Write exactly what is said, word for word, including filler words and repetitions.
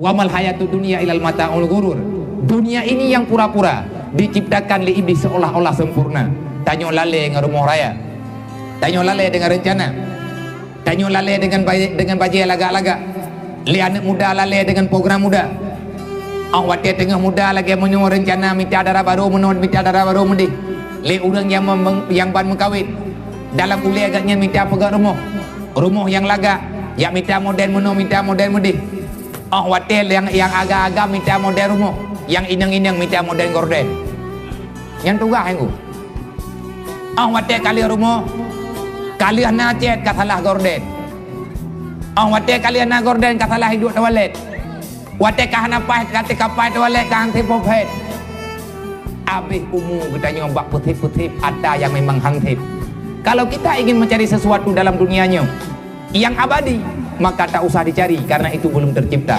Wa mal hayatud dunya illal mata'ul ghurur. Dunia ini yang pura-pura, diciptakan lé Iblis seolah-olah sempurna. Tanyoe lalée ngon rumoh raya. Tanyoe lalée deungon reuncana. Tanyoe lalée deungon ba-, deungon bajée lagak-lagak. Lé aneuëk muda lalée deungon program muda. Óh watée teungoh muda lagée meunyoe reuncana mita dara barô, meunoe mita dara barô meudeh. Lé ureuëng nyang mem-, nyang ban meukawen. Dalam ulée geuh nyan mita peugét rumoh. Rumoh nyang lagak, jak mita model meunoe, mita model meudeh. Óh watée nyang, nyang agam-agam mita model rumoh, nyang inong-inong mita model gorden. Nyan tugaih nyan. Óh watée ka lheueh rumoh, ka lheueh na cét ka salah gorden. Óh watée ka lheueh na gorden ka salah iduek toilet. Watée ka hana paih, ka teuka paih toilet ka han sép pop head. Abéh umu geutanyoe bak peusép-peusép ata nyang memang han sép. Kalau kita ingin mencari sesuatu dalam dunia nyoe, yang abadi, maka tak usah dicari karena itu belum tercipta.